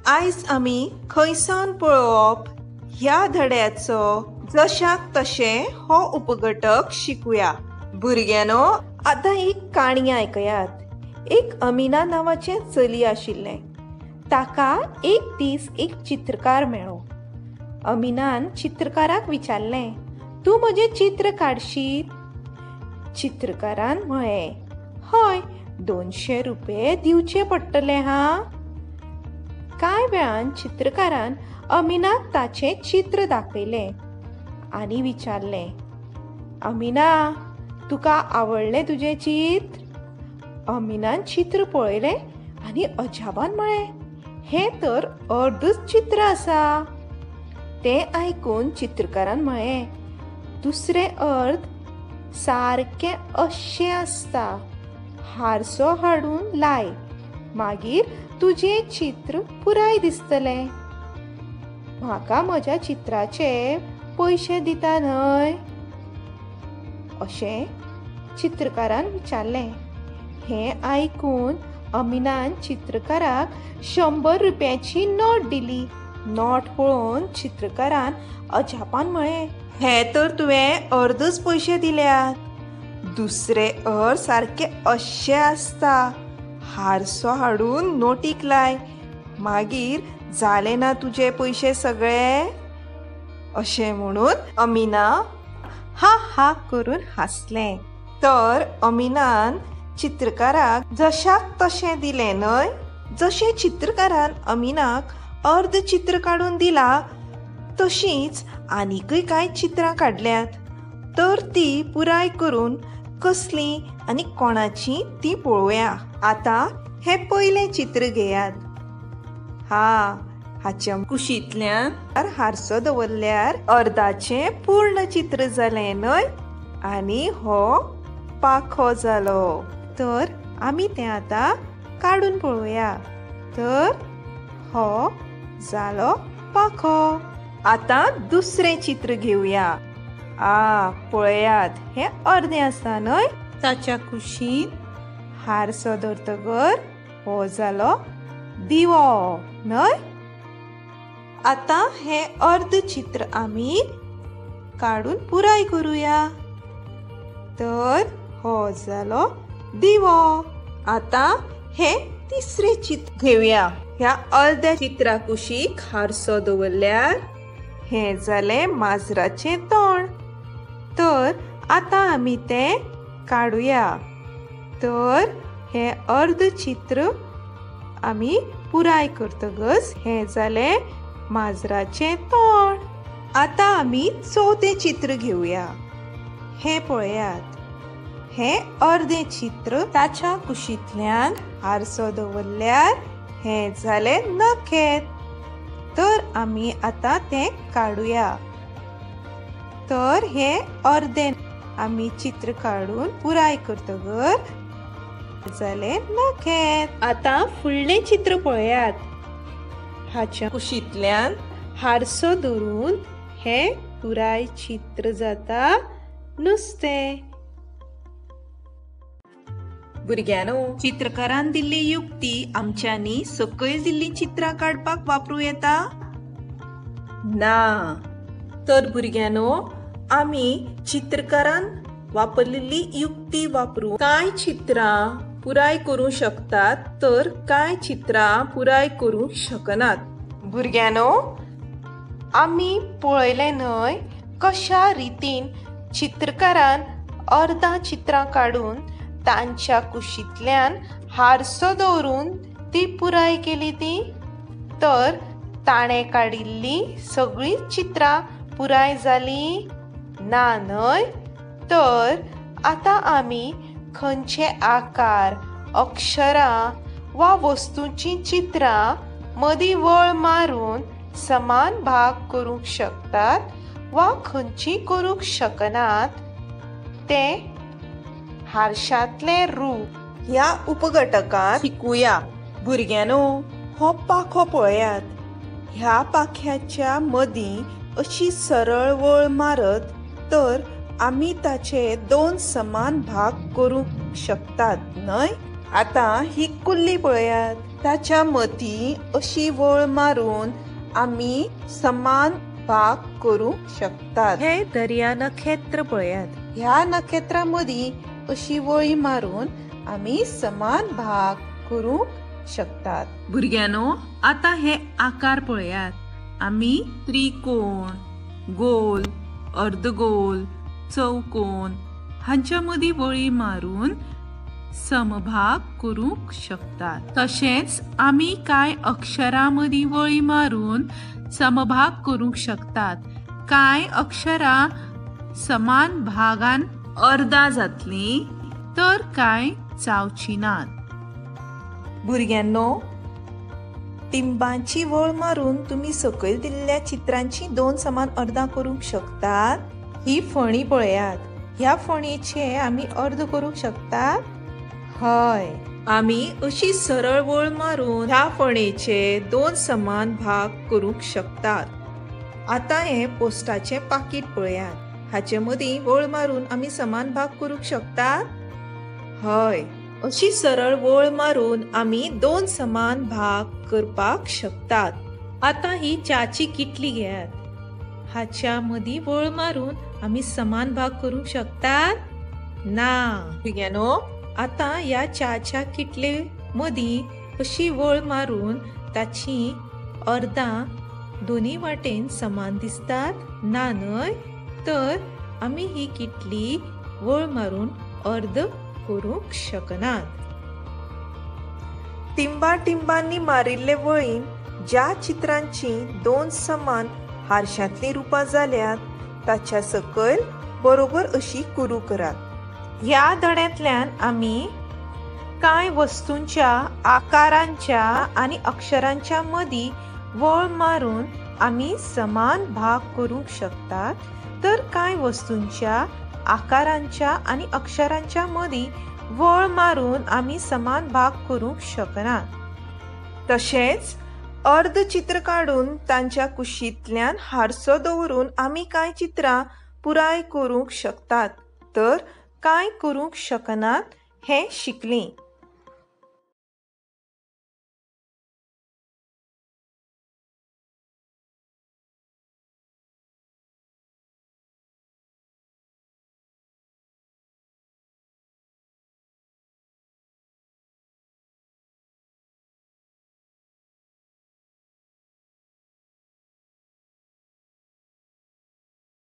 आयज आमी खंयसावन पळोवप ह्या धड्याचो जशाक तशें हो उपघटक शिकूया. भुरग्यांनो, आतां एक काणी आयकयात. एक अमीना नांवाचें चली आशिल्लें. ताका एक दीस एक चित्रकार मेळ्ळो. अमीनान चित्रकाराक विचारलें, तूं म्हजें चित्र काडशीत? चित्रकारान म्हळें, हय, 200 रुपये दिवचे पडटले हां. कांय वेळान चित्रकारान अमीनाक ताचें चित्र दाखयलें आनी विचारलें, अमीना, तुका आवडलें तुजें चित्र? अमीनान चित्र पळयलें आनी अजापान म्हळें, हें तर अर्दच चित्र आसा. तें आयकून चित्रकारान म्हळें, दुसरें अर्द सारकें अशें आसता. हारसो हाडून लाय, मागीर तुजें चित्र पुराय दिसतलें. म्हाका म्हज्या चित्राचे पयशे दिता न्हय? अशें चित्रकारान विचारलें. हें आयकून अमीनान चित्रकाराक 100 रुपयांची नोट दिली. नोट पळोवन चित्रकारान अजापान म्हळें, हे तर तुवें अर्दच पयशे दिल्यात. दुसरें अर्द सारकें अशें आसता. हारसो हाडून नोटीक लाय, मागीर जाले ना तुजे पयशे सगळे. अशें म्हणून अमीना हा हा करून हांसलें. तर अमीनान चित्रकाराक जशाक तशें दिलें न्हय? जशें चित्रकारान अमीनाक अर्द चित्र काडून दिला तशींच आनीकय कांय चित्रां काडल्यात. तर ती पुराय करून कसलीं आनी कोणाची ती पळोवया. आतां हें पयलें चित्र घेयात. हा, हाच्या कुशींतल्यान हारसो दवरल्यार अर्दाचें पूर्ण चित्र जालें न्हय? आनी हो पाखो जालो. तर आमी तें आतां काडून पळोवया. तर हो जालो पाखो. आतां दुसरें चित्र घेवया. आ, पळयात, हें अर्दें आसा न्हय? ताच्या कुशीन हारसो दवरतगर हो जालो दिवो न्हय? आतां हें अर्द चित्र आमी काडून पुराय करुया. तर हो जालो दिवो. आतां हें तिसरें चित्र घेवया. ह्या अर्द्या चित्रा कुशीक हारसो दवरल्यार हें जालें माजराचें तोंड. तर आतां आमी तें काडुया. तर हें अर्द चित्र आमी पुराय करतकच हें जालें माजराचें तोंड. आतां आमी चवथें चित्र घेवया. हें पळयात, हें अर्दें चित्र. ताच्या कुशींतल्यान हारसो दवरल्यार हें जालें नखेत्र. तर आमी आतां तें काडुया. तर हें अर्दें आमी चित्र काडून पुराय करतगर जालें नखेत्र. आतां फुडलें चित्र पळयात. हाच्या कुशींतल्यान हारसो दवरून हें पुराय चित्र जाता नुस्तें. भुरग्यांनो, चित्रकारान दिल्ली युक्ती आमच्यांनी सकयल दिल्लीं चित्रां काडपाक वापरूं येता ना? तर भुरग्यांनो, आमी चित्रकारान वापरलेली युक्ती वापरून कांय चित्रां पुराय करूं शकतात तर कांय चित्रां पुराय करूंक शकनात. भुरग्यांनो, आमी पळयलें न्हय कशा रितीन चित्रकारान अर्दां चित्रां काडून तांच्या कुशींतल्यान हारसो दवरून ती पुराय केली ती. तर ताणें काडिल्लीं सगळीं चित्रां पुराय जालीं ना न्हय? तर आतां आमी खंयचे आकार, अक्षरां वा वस्तूंचीं चित्रां मदीं वळ मारून समान भाग करूंक शकतात वा खंयचीं करूंक शकनात तें हारशांतलें रूप ह्या उपघटकांत शिकूया. भुरग्यांनो, हो पाखो पळयात. ह्या पाख्याच्या मदीं अशी सरळ वळ मारत तर आमी ताचे 2 समान भाग करूंक शकतात न्हय? आतां ही कुल्ली पळयात. ताच्या मदीं अशी वळ मारून आमी समान भाग करूंक शकतात. हे दर्या नखेत्र पळयात. ह्या नखेत्रा मदीं अशी वळी मारून आमी समान भाग करूंक शकतात. भुरग्यांनो, आतां हे आकार पळयात. आमी त्रिकोण, गोल, अर्दगोल, चौकोन हांच्या मदीं वळी मारून समभाग करूंक शकतात. तशेंच आमी कांय अक्षरां मदीं वळी मारून समभाग करूंक शकतात. कांय अक्षरां समान भागान अर्दां जातलीं तर कांय जावचीं नात. भुरग्यांनो, टिंबांची वळ मारून तुमी सकयल दिल्ल्या चित्रांची 2 समान अर्दां करूंक शकतात. ही फणी पळयात. ह्या फणयेचे आमी अर्द करूंक शकतात. हय, आमी अशी सरळ वळ मारून ह्या फणयेचे 2 समान भाग करूंक शकतात. आतां हें पोस्टाचें पाकीट पळयात. हाचे मदीं वळ मारून आमी समान भाग करूंक शकतात. हय, अशी सरळ वळ मारून आमी 2 समान भाग करपाक शकतात. आतां ही च्याची किटली घेयात. हाच्या मदीं वळ मारून आमी समान भाग करूंक शकतात ना. भुरग्यांनो, आतां ह्या च्याच्या किटले मदीं अशी वळ मारून ताची अर्दां दोनी वाटेन समान दिसतात ना न्हय? तर आमी ही किटली वळ मारून अर्द करूंक शकनात. टिंबा टिंबांनी मारिल्ले वळीन ज्या चित्रांची 2 समान हारशांतलीं रुपां जाल्यात ताच्या सकयल बरोबर अशी कुरू करात. ह्या धड्यांतल्यान आमी कांय वस्तूंच्या आकारांच्या आनी अक्षरांच्या मदीं वळ मारून आमी समान भाग करूंक शकतात, तर कांय वस्तूंच्या आकारांच्या आनी अक्षरांच्या मदीं वळ मारून आमी समान भाग करूंक शकनात. तशेंच अर्द चित्र काडून तांच्या कुशींतल्यान हारसो दवरून आमी कांय चित्रां पुराय करूंक शकतात, तर कांय करूंक शकनात हें शिकलीं.